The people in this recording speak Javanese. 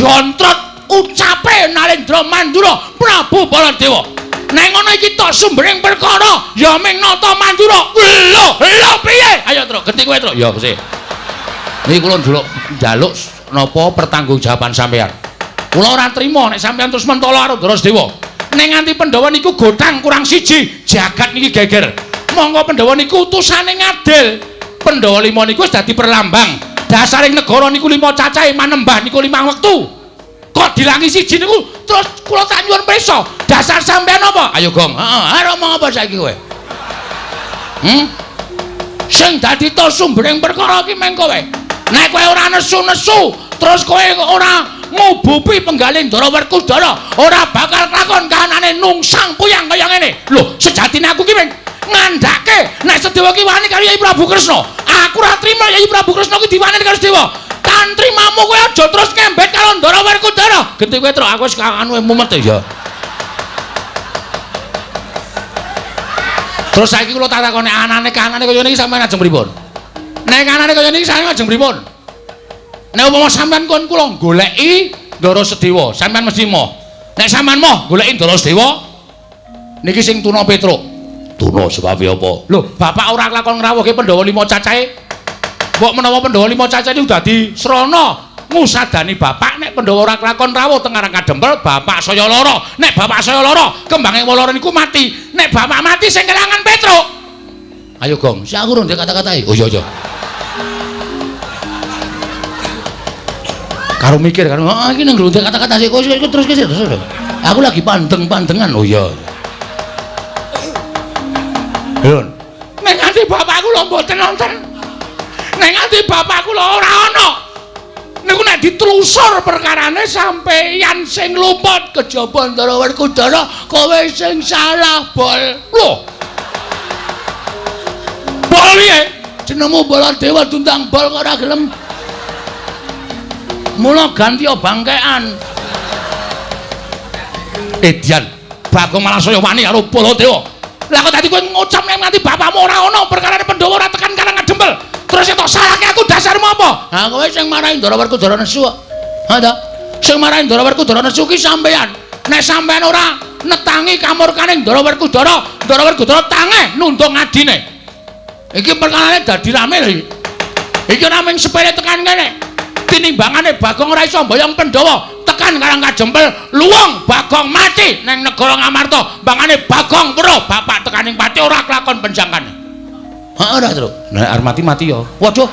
Jontrot ucape Narendra Mandura Prabu Baladewa. Nek ngono iki tok sumbering perkara ya ming Nata Mandura. Lho, lho piye? Ayo Truk, genti kowe Truk. Ya sih. Niki kula njaluk njaluk napa pertanggungjawaban sampeyan. Kula ora trima nek sampeyan terus mentolo karo Ndara Sedewa. Nek nganti Pandhawa niku gotang kurang siji, jagat niki geger. Monggo Pandhawa niku utusane ngadil. Pandhawa lima niku wis dadi perlambang. Dasaring negara niku lima cacahe manembah niku limang wektu. Kok dilangi siji niku terus kula tak nyuwun prisa. Dasar sampean apa? Ayo Gong. Heeh, arep omong apa saiki kowe? Sing dadi to sumbering perkara iki meng kowe. Nek kowe ora nesu-nesu, terus kowe ora ngubupi penggalih Ndara Werkudara, ora bakal kelakon kahanane nungsang puyang kaya ngene. Lho, sejatine aku ki meng ngandhake nek Sedewa ki wani karo Yai Prabu Kresna. Aku ora trima Yai Prabu Kresna ki diwaneni karo Sedewa. Tantrimamu kowe aja terus ngembet karo Ndara Werkudara. Genti kowe Truk, aku wis anu mumet ya. Terus saiki kula tak takoni anane kahanane kaya niki sampeyan ajeng pripun? Nek anane kaya niki sampeyan ajeng pripun? Nek umpama sampeyan kon kula goleki Ndara Sedewa, sampeyan mesti moh. Nek sampeyan moh goleki Ndara Sedewa, niki sing tuna Petruk. Tuna sebabe apa? Lho, bapak ora lakon ngrawuhke Pandhawa lima cacahe. Mbok menawa Pandhawa lima cacahe niku dadi srana ngusadani bapak nek Pandhawa ora kelakon rawuh teng Karang Kadempel, bapak saya lara. Nek bapak saya lara, kembange lara niku mati. Nek bapak mati sing kelangan Petruk. Ayo Gong, sik aku rung kata-katai. Oh iya iya. Karo mikir karo, ah iki nang ndek kata-kata sik kok terus terus. Aku lagi pandeng-pandengan. Oh iya. Lho. Nek nganti bapakku lho mboten nonton. Nek nganti bapakku lho ora ana. Niku nek ditelusur perkarane sampeyan sing luput kejaba Ndara Werkudara, kowe sing salah, Bol. Lho. Bol piye? Jenengmu Baladewa diundang Bol kok ora gelem. Mula ganti bangkean. Edian, Bagong malah saya wani karo Baladewa. Lah kok dadi kowe ngucap nek nganti bapakmu ora ana perkarane Pandhawa ora tekan Karang Kadempel. Terus tok salahke aku dasarmu apa? Ha kowe sing marahi Ndara Werkudara nesu kok. Ha ta? Sing marahi Ndara Werkudara nesu ki sampeyan. Nek sampeyan ora netangi kamurkane Ndara Werkudara, Ndara Werkudara tangeh nundung adine. Iki perkarane dadi rame lho iki. Iki ora mung sepele tekan kene. Tinimbangane Bagong ora iso mboyong Pandhawa tekan Karang Kadempel, luwung Bagong mati neng negara Ngamarta. Mbangane Bagong weruh bapak tekaning pati ora kelakon penjangkane. Heeh ora, Truk. Nek arep mati mati ya. Waduh.